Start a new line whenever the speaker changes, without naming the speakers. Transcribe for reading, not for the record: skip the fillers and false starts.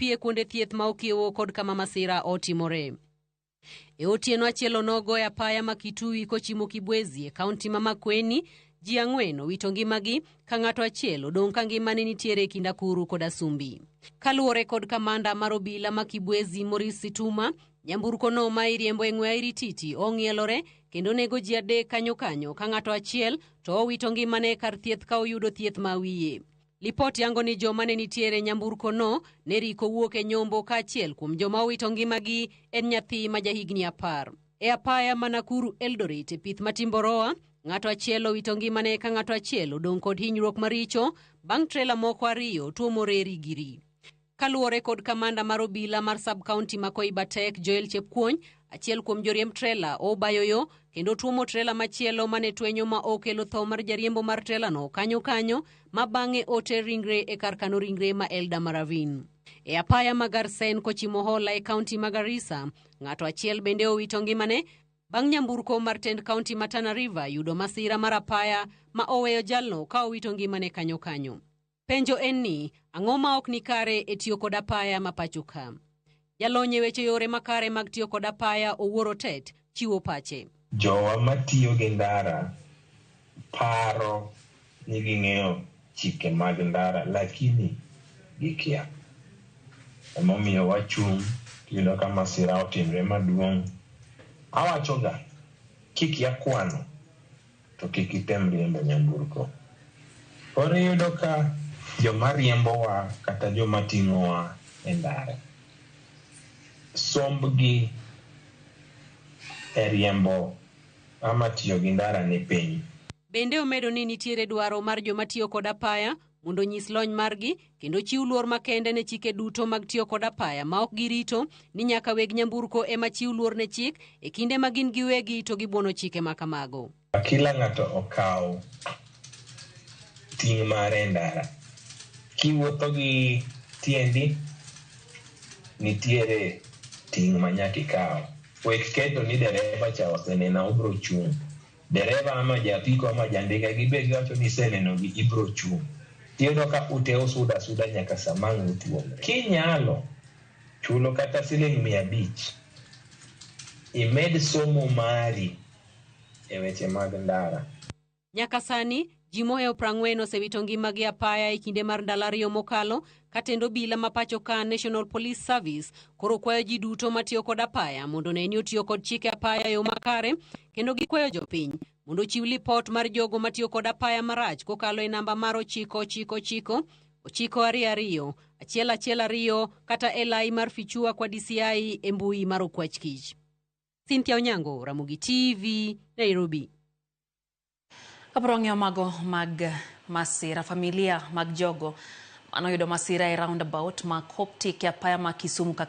ochopi e kuonde thieth ma okiewo kod kama masira otimore. E otieno achiel onogo e apaya ma Kitui kochimo Kibwezi e kaunti ma Makueni, ji 4 owito ngimagi ka ng'ato achiel odong' ka ngimane nitiere e kind Akuru kod Asumbi. Kaluwore kod kamanda mar obila ma Kibwezi Maurice Situma, nyamburko no ma iriembo e ng'we airititi ong'ielore kendo nego ji 3 kanyo kanyo ka ng'ato achiel to owito ngimane kar thieth ka oyudo thieth ma wiye. Lipot yango ni joma ne nitiere nyamburko no ne riko wuok e nyombo kaachiel kuom joma owito ngimagi en nyathi ma jahigni 10. E apaya ma Nakuru Eldoret e pith ma Timboroa, ng'ato achiel owito ngimane ka ng'ato achiel odong' kod hinyruok maricho bang' trela moko 2 tuomore rigiri. Kaluwore kod kamanda mar obila mar sub-county ma Koibatek Joel Chepkuony, achiel kuom joriemb trela obayo yo kendo tuomo trela machielo mane twenyo ma okelo tho mar jariembo mar trela no kanyo kanyo ma bang'e oter ringre e kar kano ringre ma Eldama Ravine. E apaya ma Garsen kochimo Hola e kaunti ma Garissa, ng'ato achiel bende owito ngimane bang' nyamburko mar tend kaunti ma Tana River yudo masira mar apaya ma oweyo jalno ka owito ngimane kanyo kanyo. Penjo en ni, ang'o ma ok ni kare e tiyo kod apaya ma pacho ka? Jalony e weche yore makare mag tiyo kod apaya Owuoro Tet chiwo pache.
Jowa matiyo gi ndara paro ni ging'eyo chike mag ndara lakini gikia. Emomiyo wachung' tiyudo ka masira otimre maduong'. Awachoga, kikia kwano to kik item riembo nyamburko. Koro iyudo ka joma riembowa kata joma ting'owa e ndara, sombgi e riembo ama tiyo gi ndara ni piny.
Bende omedo ni nitiere dwaro mar joma tiyo kod apaya mondo onyis lony margi kendo chiw luor makende ne chike duto mag tiyo kod apaya ma ok girito ni nyaka weg nyamburko ema chiw luor ne chik e kinde ma gin giwegi to gibuono chike ma kamago.
Kila ng'ato okaw ting' mare e ndara. Kiwuotho gi tiendi, nitiere ting' ma nyaka ikaw. Wek keto ni dereva cha osenena obro chung'. Dereva ama japiko ama jandika gibe giwacho ni iseneno gi ibro chung'. Iyudo ka ute osuda asuda nyaka sama ang' utuomre. Kinyalo chulo kata siling 500, imed somo mari e weche mag ndara.
Nyaka sani, ji mohewo 40 osewito ngimagi apaya e kinde mar ndalo 2 mokalo, ka tend obila ma pacho ka National Police Service koro kwayo ji duto matiyo kod apaya mondo one ni otiyo kod chike apaya e yo makare, kendo gikwayo jopiny mondo ochiw lipot mar jogo matiyo kod apaya marach kokalo e namba mar 999, 922, 112 kata e lai mar Fichua kwa DCI e mbui mar Okwach Kich. Cynthia Onyango, Ramogi TV, Nairobi.
Kaporo ng'eyo mago mag masira, familia mag jogo manoyudo masira e roundabout ma Coptic e apaya ma Kisumu kaka